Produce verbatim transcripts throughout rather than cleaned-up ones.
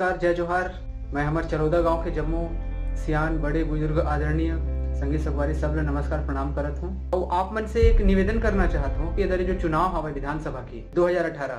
नमस्कार, जय जोहार। मैं हमर चरौदा गांव के जम्मो सियान, बड़े बुजुर्ग, आदरणीय संगी संगवारी सब ल नमस्कार, प्रणाम करत हूं। अउ आप मन से एक निवेदन करना चाहत हूं कि इधर जो चुनाव हवय विधानसभा के दो हज़ार अठारह,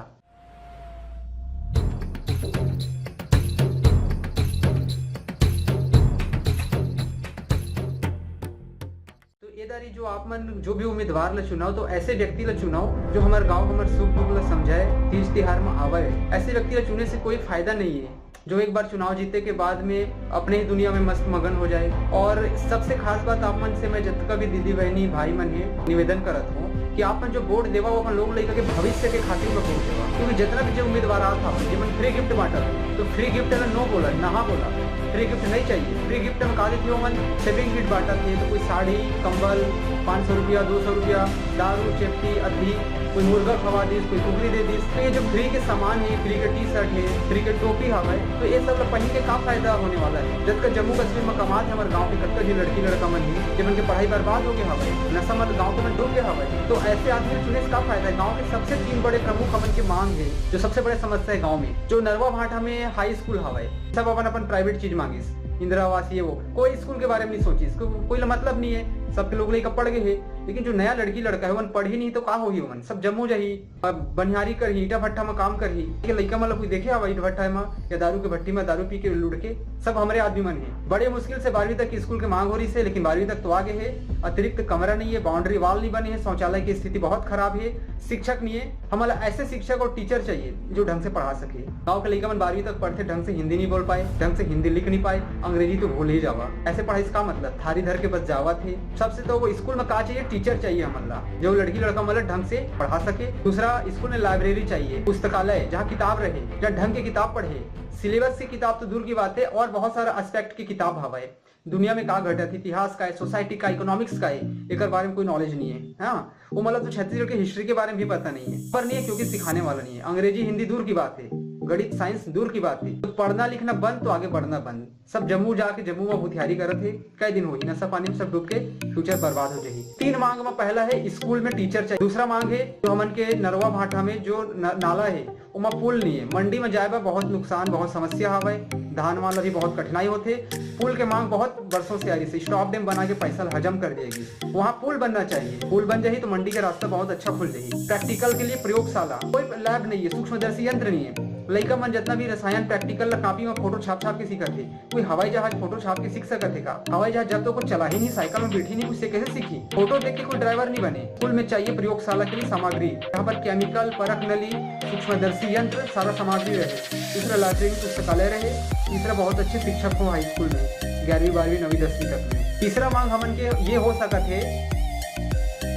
तो ए दारी जो आप मन जो भी उम्मीदवार ला चुनाव, तो ऐसे व्यक्ति ला चुनाव जो हमर गांव, हमर सुख दुख ला समझाए, तीज तिहार में आवय। ऐसे व्यक्ति ला चुने से कोई फायदा नहीं है, जो एक बार चुनाव जीते के बाद में अपने ही दुनिया में मस्त मगन हो जाए। और सबसे खास बात, आप मन से मैं जतका भी दीदी बहनी भाई मन है, निवेदन करत हूँ कि आप मन जो वोट देवा, वो अपन लोग लइका के भविष्य के खातिर में वोट देवा, क्योंकि जितना भी जो उम्मीदवार आता है, जेमन फ्री गिफ्ट बांटत, तो फ्री गिफ्ट ला नो बोला, नहा बोला, फ्री गिफ्ट नहीं चाहिए। फ्री गिफ्ट में का देते हो मन? सेविंग किट बांटत है, तो कोई साड़ी, कंबल, पाँच सौ रुपया, दो सौ रुपया, दारू, चेपटी, अथी, कोई मुर्गा खवा दिस, कोई कुकरी दे दिस। तो ये जो फ्री के सामान है, फ्री के टी शर्ट है, फ्री के टोपी हवय, तो ये सब ला पहन के का फायदा होने वाला है? जतका जम्मू कश्मीर में कमात है हमर गांव के कतका भी लड़की लड़का मन ही, जेमन के पढ़ाई बर्बाद हो गए हवय, नशा मत गांव के मन डूब गए हवय, तो ऐसे आदमी चुने से का फायदा है? गांव के सबसे तीन बड़े प्रमुख हमन के मांग है, जो सबसे बड़े समस्या है गांव में, जो नरवा भाटा में हाई स्कूल हवय, सब अपन अपन प्राइवेट चीज मांगिस, इंदिरा आवास, ये वो, कोई स्कूल के बारे में नहीं सोचिस, को, कोई ला मतलब नहीं है, सबके लोग लइका पढ़ गए है, लेकिन जो नया लड़की लड़का है, ओमन पढ़ही नहीं तो का होही? ओमन सब जम्मू जाही, अब बनिहारी करही, ईटा भट्ठा में काम करही। के लइका मन ला कोई देखे हवा ईट भट्ठा में या दारू के भट्टी में दारू पी के लुढ़के? सब हमरे आदमी मन है। बड़े मुश्किल से बारहवीं तक के स्कूल के मांग हो रही से, लेकिन बारहवीं तक तो आ गए है। अतिरिक्त कमरा नहीं है, बाउंड्री वॉल नहीं बने है, शौचालय की स्थिति बहुत खराब है, शिक्षक नहीं है। हमला ऐसे शिक्षक और टीचर चाहिए जो ढंग से पढ़ा सके। गांव के लइका मन बारहवीं तक पढ़थे, ढंग से हिंदी नहीं बोल पाए, ढंग से हिंदी लिख नहीं पाए, अंग्रेजी तो भूल ही जावा। ऐसे पढ़ाई से का मतलब? थारी धर के बस जावत है। सबसे तो वो स्कूल में का चाहिए? टीचर चाहिए हमन ला, जो लड़की लड़का मन ला ढंग से पढ़ा सके। दूसरा, स्कूल में लाइब्रेरी चाहिए, पुस्तकालय, जहाँ किताब रहे, जहाँ ढंग के किताब पढ़े, सिलेबस की किताब तो दूर की बात है, और बहुत सारा एस्पेक्ट की किताब हवा है। दुनिया में का घटत, इतिहास का है, सोसाइटी का, इकोनॉमिक्स का है, एकर बारे में कोई नॉलेज नहीं है। हाँ, वो मतलब तो छत्तीसगढ़ के हिस्ट्री के बारे में भी पता नहीं है, पर नहीं है क्योंकि सिखाने वाला नहीं है। अंग्रेजी हिंदी दूर की बात है, गणित साइंस दूर की बात है। तो पढ़ना लिखना बंद तो आगे बढ़ना बंद। सब जम्मू जाके जम्मू में हुथियारी करत है। कई दिन होही, नशा पानी में सब डूब के फ्यूचर बर्बाद हो जाही। तीन मांग में पहला है स्कूल में टीचर चाहिए। दूसरा मांग है जो हमन के नरवा भाटा में जो न, नाला है, ओमा पुल नहीं है। मंडी में जाए बर बहुत नुकसान, बहुत समस्या हवय, धान वाला भी बहुत कठिनाई होथे। पुल के मांग बहुत बरसों से आ रही है, स्टॉप डैम बना के पैसा ला हजम कर देगी। वहाँ पुल बनना चाहिए, पुल बन जाही तो मंडी के रास्ता बहुत अच्छा खुल जाही। प्रैक्टिकल के लिए प्रयोगशाला, कोई लैब नहीं है, सूक्ष्मदर्शी यंत्र नहीं है। लइका मन जितना भी रसायन प्रैक्टिकल ला कॉपी में फोटो छाप छाप के सीखत है, कोई हवाई जहाज फोटो छाप के सीख सकत है का? हवाई जहाज जब तो कोई चला ही नहीं, साइकिल में बैठी नहीं, उससे कैसे सीखी? फोटो देख के कोई ड्राइवर नहीं बने। स्कूल में चाहिए प्रयोगशाला के लिए सामग्री, जहाँ पर केमिकल, परख नली, सूक्ष्मदर्शी यंत्र, सारा सामग्री रहे। दूसरा लैट्रिन, पुस्तकालय रहे। तीसरा बहुत अच्छे शिक्षक हो हाई स्कूल में, ग्यारहवीं बारहवीं नवीं दसवीं तक में। तीसरा मांग हमन के ये हो सकत है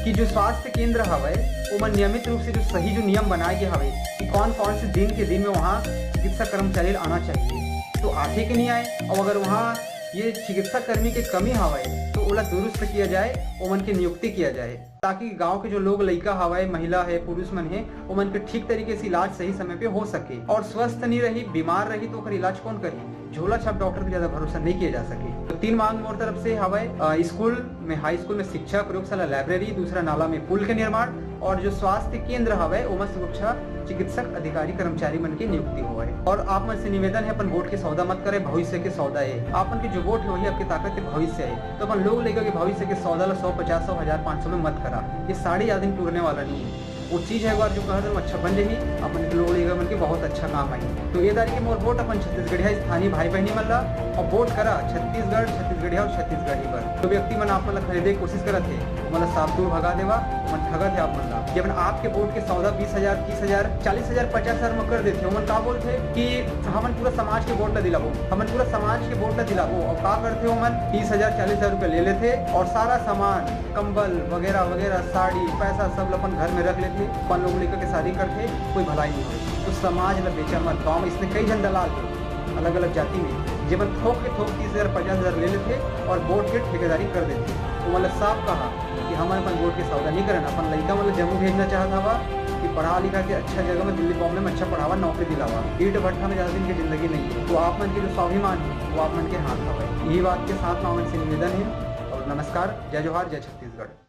कि जो स्वास्थ्य केंद्र हवय, ओमन नियमित रूप से जो सही जो नियम बनाए के हवय कि कौन कौन से दिन के दिन में वहाँ चिकित्सा कर्मचारी आना चाहिए, तो आथे कि नहीं आए, और अगर वहाँ ये चिकित्सा कर्मी के कमी हवय तो ओला दुरुस्त किया जाए, ओमन के नियुक्ति किया जाए, ताकि गांव के जो लोग लइका हवय, महिला है, पुरुष मन है, ओमन के ठीक तरीके से इलाज सही समय पे हो सके। और स्वस्थ नहीं रही, बीमार रही तो ओकर इलाज कौन करी? झोला छाप डॉक्टर पे ज्यादा भरोसा नहीं किया जा सके। तो तीन मांग मोर तरफ से हवय, अ, स्कूल में, हाई स्कूल में शिक्षा, प्रयोगशाला, लाइब्रेरी, दूसरा नाला में पुल के निर्माण और जो स्वास्थ्य केंद्र हवय ओमा सुरक्षा चिकित्सक अधिकारी कर्मचारी मन के नियुक्ति होवय। और आप मन से निवेदन है, अपन वोट के सौदा मत करे, भविष्य के सौदा है। आप मन के जो वोट है वही आपके ताकत है, भविष्य है। तो अपन लोग लइका के भविष्य के सौदा ला सौ पचास, सौ, हजार पाँच सौ में मत करा। ये साढ़े याद दिन टूरने वाला नहीं है। वो चीज है, एक बार जो कहा था, वो अच्छा बन जाही, अपन के लोग लइका मन के बहुत अच्छा काम आई। तो ये दारी के मोर वोट अपन छत्तीसगढ़िया स्थानीय भाई बहनी मन ला, और वोट करा छत्तीसगढ़, छत्तीसगढ़िया और छत्तीसगढ़ी पर। तो व्यक्ति मन आप मन ला खरीदे के कोशिश करत है, ओमन ला साफ दूर भगा देवा, ओमन ठगत है आप मन ला। जब आपके वोट के सौदा बीस हजार, तीस हजार, चालीस हजार, पचास हजार में कर देथे, ओमन का बोलथे कि हमन पूरा समाज के वोट ला दिलाबो, हमन पूरा समाज के वोट ला दिलाबो। और का करथे ओमन? तीस हजार, चालीस हजार रुपया ले लेथे और सारा सामान, कंबल वगैरह वगैरह, साड़ी, पैसा सब ला अपन घर में रख लेथे। अपन लोग लइका के शादी करथे, कोई भलाई नहीं होय। तो समाज ला बेचा मत। गाँव में इसने कई झन दलाल है, अलग-अलग जाति में, जेमन थोक के थोक तीस हजार, पचास हजार ले लेथे और वोट के ठेकेदारी कर देथे। तो मतलब साफ कहा कि हमन अपन वोट के सौदा नहीं करन, अपन लइका मन ला जम्मू भेजना चाहत हवा कि पढ़ा लिखा के अच्छा जगह में, दिल्ली बॉम्बे में अच्छा पढ़ावा, नौकरी दिलावा। ईंट भट्ठा में ज्यादा दिन की जिंदगी नहीं है। तो आप मन के जो स्वाभिमान है, वो आप मन के हाथ हवा। यही बात के साथ में आप मन से निवेदन है और नमस्कार, जय जोहार, जय छत्तीसगढ़।